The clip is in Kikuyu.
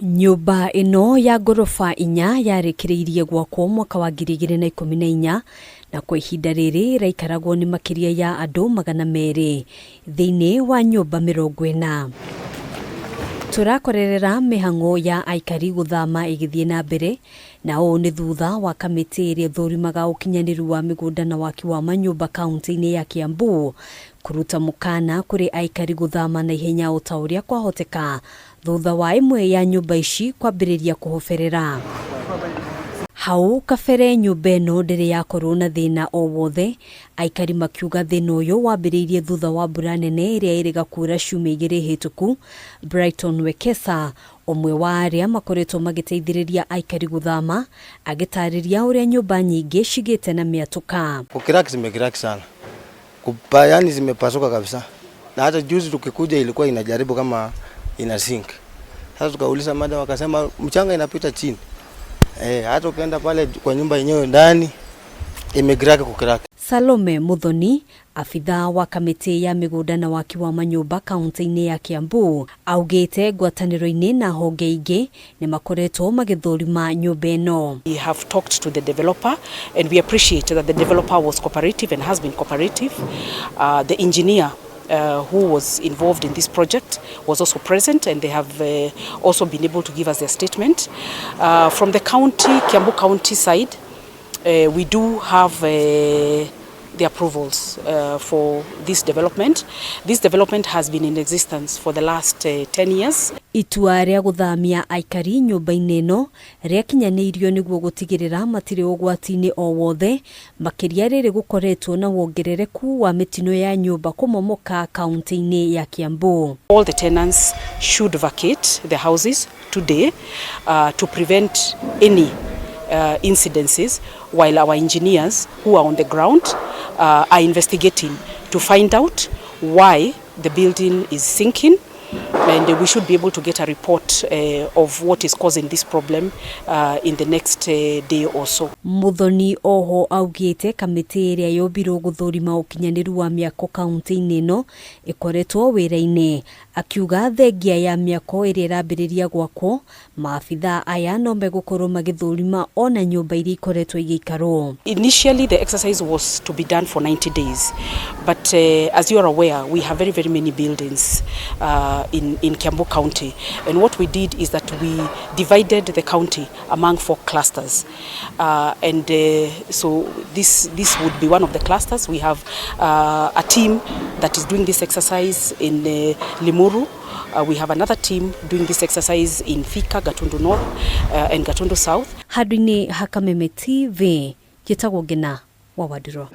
Nyũmba ĩno ya ngoroba 4 yarĩkĩrĩirie gwakwo mwaka wa 2014, na kwa ihinda rĩrĩ ĩraikaragwo nĩ makĩria ya andũ 200 thĩinĩ wa nyũmba 40. Tũrakorerera mĩhang'o ya aikari gũthama ĩgĩthiĩ na mbere, na ũũ nĩ thutha wa kamĩtĩ ĩrĩa ĩthũrimaga ũkinyanĩru wa mĩgũnda na waki wa manyũmba kaunti-inĩ ya Kiambu kũruta mũkana kũrĩ aikari gũthama na ihenya o ta ũrĩa kwahoteka thutha wa ĩmwe ya nyũmba ici kwambĩrĩria kũhoberera. Hau kabere nyũmba ĩno ndĩrĩ yakorwo na thĩna o wothe, aikari makiuga thĩna ũyũ wambĩrĩirie thutha wa mbura nene ĩrĩa ĩrĩga kuura ciumia 2 hĩtũku. Brighton Wekesa, ũmwe wa arĩa makoretwo magĩteithĩrĩria aikari gũthama, agĩtarĩria ũrĩa nyũmba nyingĩ cigĩte na mĩatũka. Kucrack, zimecrack sana. Kupa, yani zimepasuka kabisa. Na hata juzi tukikuja ilikuwa inajaribu kama ina sink. Sasa tukauliza madam, wakasema mchanga inapita chini. Hata ukienda pale kwa nyumba yenyewe ndani imecrack kucrack. Salome Muthoni, abithaa wa kamĩtĩ ya mĩgũnda na waki wa manyũmba kaunti-inĩ ya Kiambu, augĩte ngwatanĩro-inĩ na honge ingĩ nĩ makoretwo magĩthũrima nyũmba ĩno. We have talked to the developer and we appreciate that the developer was cooperative and has been cooperative. The engineer who was involved in this project was also present, and they have also been able to give us their statement. From the county, Kiambu County side, we do have the approvals for this development. This development has been in existence for the last 10 years. Itua rĩa gũthamia aikari nyũmba-inĩ ĩno rĩakinyanĩirio nĩguo gũtigĩrĩra matirĩ ũgwati-inĩ o wothe, makĩria rĩrĩ gũkoretwo na wongerereku wa mĩtino ya nyũmba kũmomoka kaunti-inĩ ya Kiambu. All the tenants should vacate the houses today to prevent any incidences while our engineers who are on the ground are investigating to find out why the building is sinking, and we should be able to get a report of what is causing this problem in the next day or so. Muthoni oho augĩte kamĩtĩ ĩrĩa yombirwo gũthũrima ũkinyanĩru wa mĩako kaunti-inĩ ĩno ĩkoretwo wĩra-inĩ, akiuga thengia ya mĩako ĩrĩa ĩrambĩrĩria gwakwo, maabithaa aya no megũkorwo magĩthũrima ona nyũmba iria ikoretwo igĩikarwo. Initially, the exercise was to be done for 90 days, but as you are aware, we have very, very many buildings in Kiambu County. And what we did is that we divided the county among four clusters. And so this would be one of the clusters. We have a team that is doing this exercise in Limuru. We have another team doing this exercise in Thika, Gatundu North, and Gatundu South. Handũ-inĩ ha Kameme TV, njĩtagwo Ngina wa Wandirũ.